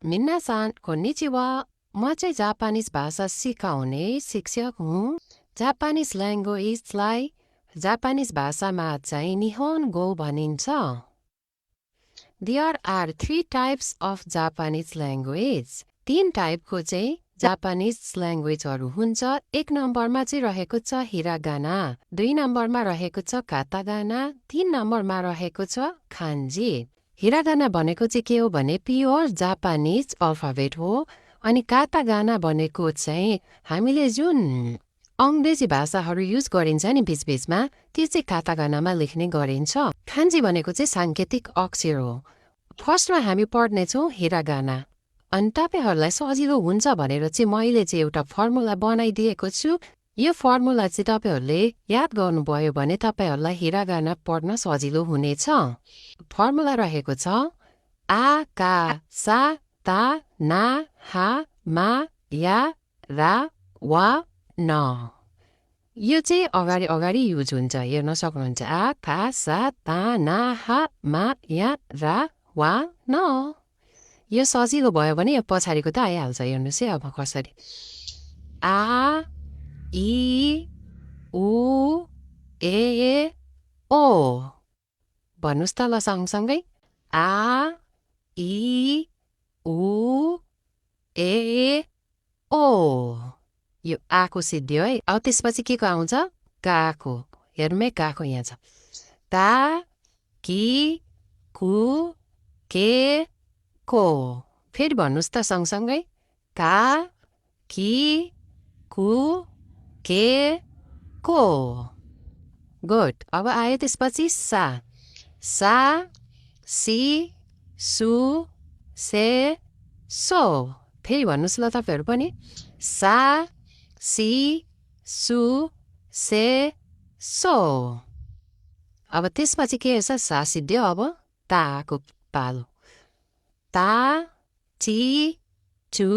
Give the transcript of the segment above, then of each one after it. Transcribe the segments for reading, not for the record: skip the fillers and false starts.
मिन्नासान कोन्निचिवा म चाहिँ जापानिज भाषा सिकाउने शिक्षक हुँ। जापानिज ल्याङ्ग्वेजलाई जापानिज भाषामा चाहिँ निहोन्गो भनिन्छ। There are 3 types of Japanese language. 3 टाइपको चाहिँ जापानिज ल्याङ्ग्वेजहरू हुन्छ। 1 नम्बरमा चाहिँ रहेको छ हिरागाना, 2 नम्बरमा रहेको छ कातागाना, 3 नम्बरमा रहेको छ खान्जी। हिरागाना भनेको चाहिँ के हो भने प्योर जापानिज अल्फाबेट हो। अनि कातागाना भनेको चाहिँ हामीले जुन अङ्ग्रेजी भाषाहरू युज गरिन्छ नि बिचबिचमा, त्यो चाहिँ कातागानामा लेख्ने गरिन्छ। खान्जी भनेको चाहिँ साङ्केतिक अक्षर हो। फर्स्टमा हामी पढ्नेछौँ हिरागाना। अनि तपाईँहरूलाई सजिलो हुन्छ भनेर चाहिँ मैले चाहिँ एउटा फर्मुला बनाइदिएको छु। यो फर्मुला चाहिँ तपाईँहरूले याद गर्नुभयो भने तपाईँहरूलाई हिरागाना पढ्न सजिलो हुनेछ। फर्मुला रहेको छ आ का सा ता ना हा मा या रा वा न। यो चाहिँ अगाडि अगाडि युज हुन्छ, हेर्न सक्नुहुन्छ। आ का सा ता ना हा मा या रा वा न। यो सजिलो भयो भने यो पछाडिको त आइहाल्छ। हेर्नुहोस् है अब कसरी। आ इ उ ए ओ भन्नुहोस् त ल सँगसँगै। आ इ उ ए ओ। यो आको सिद्धियो है। अब त्यसपछि के को आउँछ? काको। हेर्नुमै काको यहाँ छ। ता कि कु के को। फेरि भन्नुहोस् त सँगसँगै। का कि कु के को। गुड। अब आयो त्यसपछि सा। सा सी सु से सो। फेरि भन्नुहोस् ल तपाईँहरू पनि। सा सी सु से सो। अब त्यसपछि के छ? सा सिद्धियो। अब ताको पालो। ता ची चु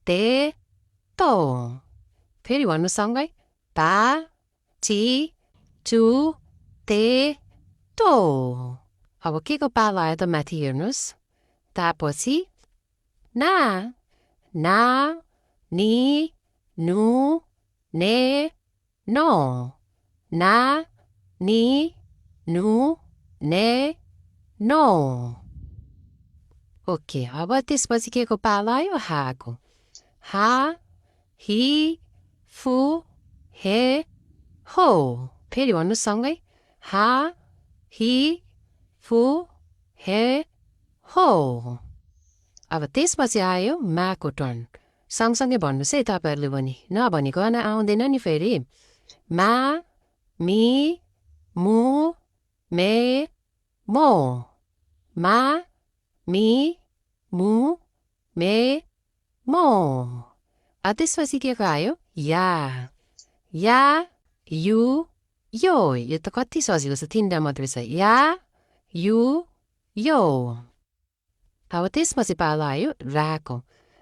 ते तो। फेरि भन्नु सँगै। ता ची चु ते तो। अब के को पालो आयो त माथि हेर्नुहोस्। तापछि ना। ना नि नु ने नो। ना नि नु ने नो। ओके। अब त्यसपछि के को पालो आयो? हाको। हा हि फु हे हो। फेरि भन्नुहोस् सँगै। हा हि फु हे हो। अब त्यसपछि आयो माको टर्न। सँगसँगै भन्नुहोस् है तपाईँहरूले पनि, नभनिकन आउँदैन नि फेरि। मा मी मु मे मो। मा मी मु मे मो। त्यसपछि के को आयो? या। या यु यो। यो त कति सजिलो छ, 3टा मात्रै छ। या यु यो। अब त्यसपछि पालो आयो राको।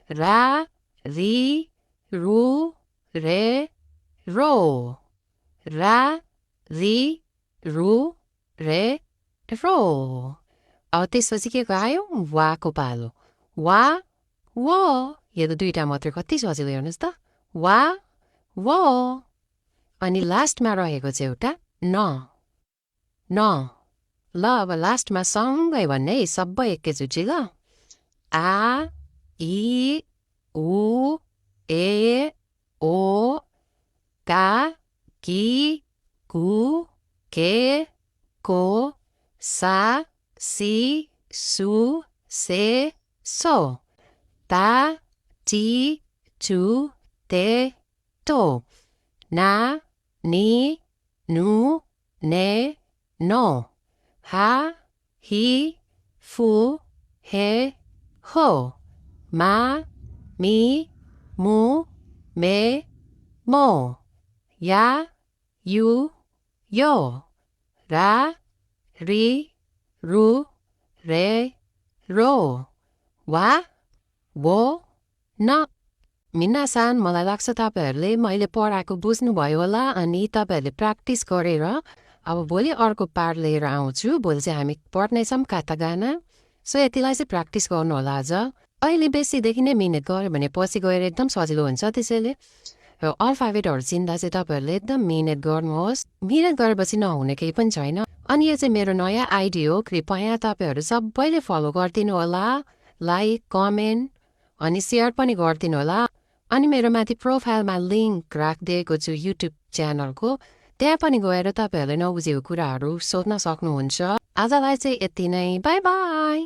रा रि रु रे रो। रा रि रु रे रो। अब त्यसपछि के को आयो? वाको पालो। वा वो। यो त 2टा मात्रै, कति सजिलो हेर्नुहोस् त। वा वो। अनि लास्टमा रहेको चाहिँ एउटा न। न। ल अब लास्टमा सँगै भन्ने है, सबै एकैचोटि ल। आ इ उ ए ओ का कि कु के को सा सी सु से सो। ता ची चु ते तो। ना नि नु ने नो। हा हि फु हे हो। मा मी मु मे मो। या यु यो। रा रि रु रे रो। वा वो न। मिन्नासान, मलाई लाग्छ तपाईँहरूले मैले पढाएको बुझ्नुभयो होला। अनि तपाईँहरूले प्र्याक्टिस गरेर अब भोलि अर्को पार्ट लिएर आउँछु। भोलि चाहिँ हामी पढ्नेछौँ कातागाना। सो यतिलाई चाहिँ प्र्याक्टिस गर्नु होला आज। अहिले बेसीदेखि नै मिहिनेत गऱ्यो भने पछि गएर एकदम सजिलो हुन्छ त्यसैले अल्फाबेटहरू चिन्दा चाहिँ तपाईँहरूले एकदम मिहिनेत गर्नुहोस् मिहिनेत गरेपछि नहुने केही पनि छैन अनि यो चाहिँ मेरो नयाँ आइडी हो कृपया तपाईँहरू सबैले फलो गरिदिनु होला लाइक कमेन्ट अनि सेयर पनि गरिदिनु होला अनि मेरो माथि प्रोफाइलमा लिङ्क राखिदिएको छु युट्युब च्यानलको त्यहाँ पनि गएर तपाईँहरूले नबुझेको कुराहरू सोध्न सक्नुहुन्छ आजलाई चाहिँ यति नै बाई बाई